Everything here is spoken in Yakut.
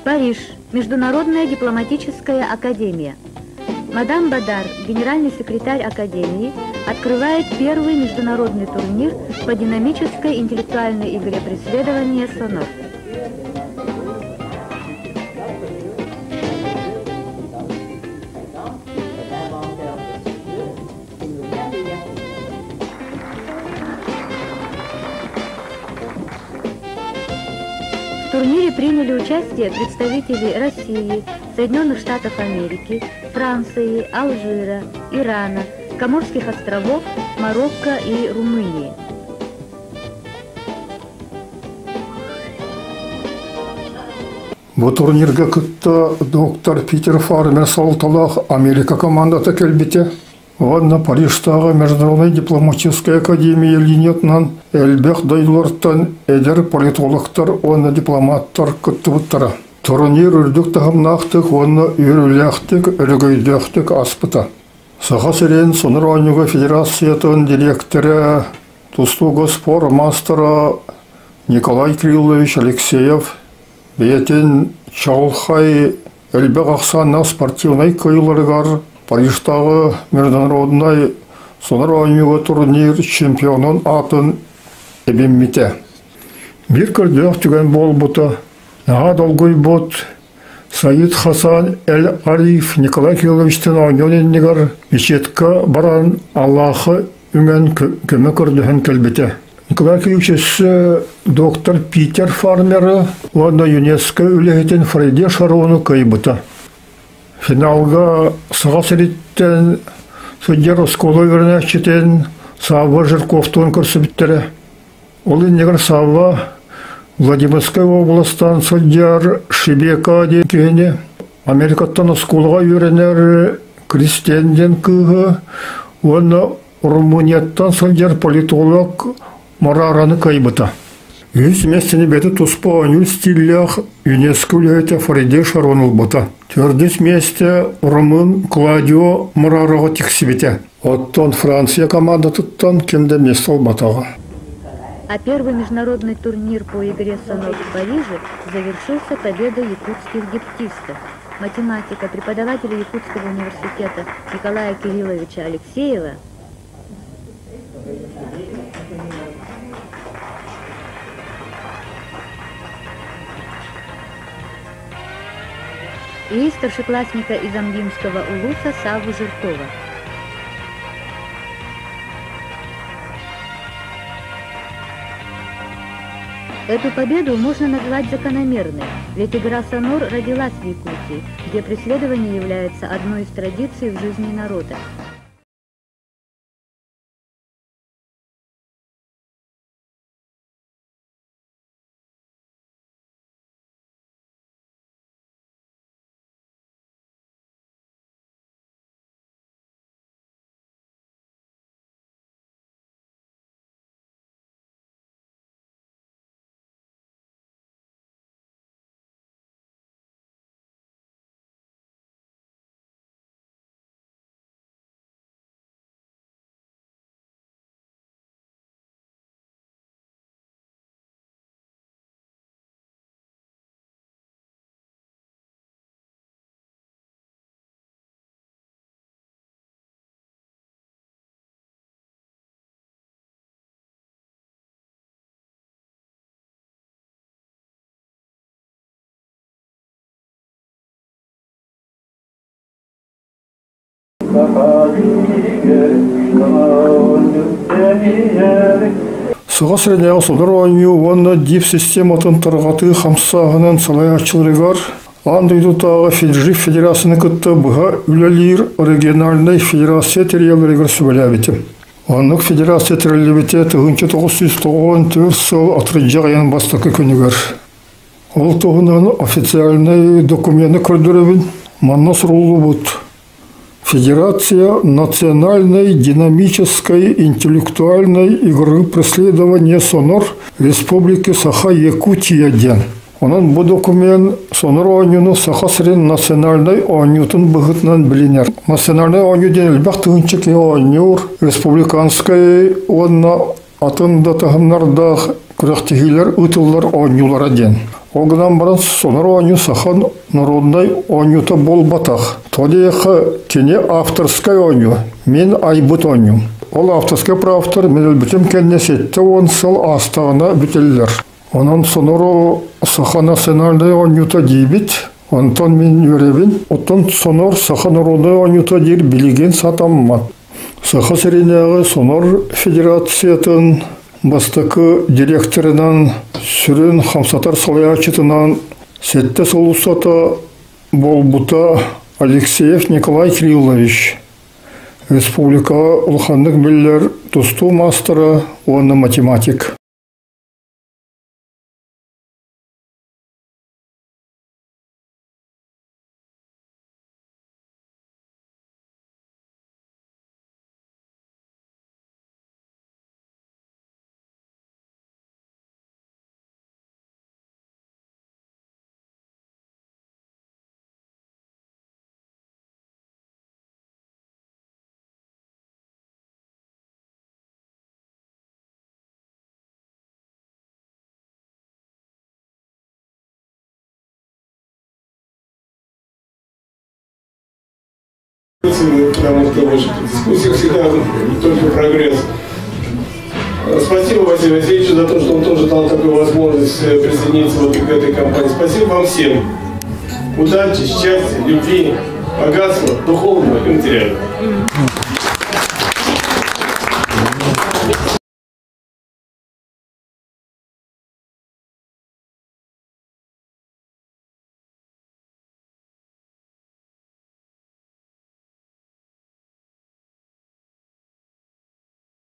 Париж. Международная дипломатическая академия. Мадам Бадар, генеральный секретарь Академии, открывает первый международный турнир по динамической интеллектуальной игре преследования «Сонор». В турнире приняли участие представители России, Соединенных Штатов Америки, Франции, Алжира, Ирана, Коморских островов, Марокко и Румынии. Бу турнирга кытта доктор Питер Фармер суолталаах Америка командата кэлбитэ. Уонна Парижтааҕы Международнай дипломатическай академия линиятынан элбэх дойдулартан эдэр политологтар уонна дипломаттар кыттыбыттара. Турнир үрдүк таһымнаахтык уонна үөрүүлээхтик, өрөгөйдөөхтүк ааспыта. Саха сирин Сонор оонньууга федерациятын дириэктэрэ, тустууга спорт маастара Николай Кириллович Алексеев бэйэтин чаҕылхай элбэх ахсааннаах спортивнай кыайыыларыгар Парижтааҕы международнай Сонор оонньууга турнир чемпионун аатын эбиммитэ. Биир көрдөөх түгэн буолбута, наһаа долгуйбут Саид Хасан Эль Ариф Николай Кирилловичтыын оонньуон иннигэр беседка баран Аллахы үҥэн көмө көрдөһөн кэлбитэ. Николай Кириллович өссө доктор Питер Фармеры уонна ЮНЕСКО үлэһитин Фрейде Шарону кыайбыта. Финалга Саха сириттэн сылдьар оскуола үөрэнээччитин Савва Жирковтуун көрсүбүттэрэ. Ол иннигэр Савва Владимирскай уобаластан сылдьар Шибека диэн киһини Америкаттан оскуолаҕа үөрэнэр Кристиан диэн кыыһы уонна Румынияттан сылдьар политолог Марараны кыайбыта. Үһүс миэстэни бэйэтэ туспа оонньуур стиллээх ЮНЕСКО үлэһитэ Фариде Шарон ылбыта. Төрдүс миэстэ румын Клаудио Морароҕа тиксибитэ. Оттон Франция командатыттан ким да миэстэ ылбатаҕа. А первый международный турнир по игре «Сонор» в Париже завершился победой якутских гептистов. Математика преподавателя Якутского университета Николая Кирилловича Алексеева и старшеклассника из Амгинского улуса Саввы Жиркова. Эту победу можно назвать закономерной, ведь игра «Сонор» родилась в Якутии, где преследование является одной из традиций в жизни народа. Саха сиринээҕи Содор оонньуу уонна ДИФ систематын тарҕатыы хамсааһынын салайааччыларыгар аан дойдутааҕы Феджи федерацияны кытта быһа үлэлиир региональнай федерация тэрийэллэригэр сүбэлээбитим. Оннук федерация тэриллибитэ 1994 сыл атырдьах ыйын бастакы күнүгэр. Ол туһунан официальнай докумены көрдөрөбүн. Манна суруллубут Федерация национальной динамической интеллектуальной игры преследования Сонор Республики Саха-Якутия диэн. Онон бу документ Сонор оонньууну Саха сирин национальнай оонньуутун быһыытынан билинэр. Национальнай оонньуу диэн элбэх тыһыынча киһи оонньуур республиканскай уонна атын да таһымнардаах күрэхтэһиилэр ыытыллар оонньуулара диэн. Ол гынан баран сонор оонньуу саха народнай оонньуута буолбатах. Тоҕо диэххэ, кини авторскай оонньуу, мин айбыт оонньуум. Ол авторскай правтар мин өлбүтүм кэннэ 70 сыл аастаҕына бүтэллэр. Онон сонору саха национальнай оонньуута диибит, онтон мин үөрэбин. Оттон сонор саха народнай оонньуута диир билигин сатаммат. Саха сиринээҕи Сонор Федерациятын бастакы директорынан, сүрүн хамсатар салайааччытынан сэттэ сыл устата буолбута Алексеев Николай Кириллович, республикаҕа улаханнык биллэр тустуу маастара уонна математик. Потому что в дискуссиях всегда не только прогресс. Спасибо Василию Васильевичу за то, что он тоже дал такую возможность присоединиться вот к этой компании. Спасибо вам всем. Удачи, счастья, любви, богатства, духовного и материального.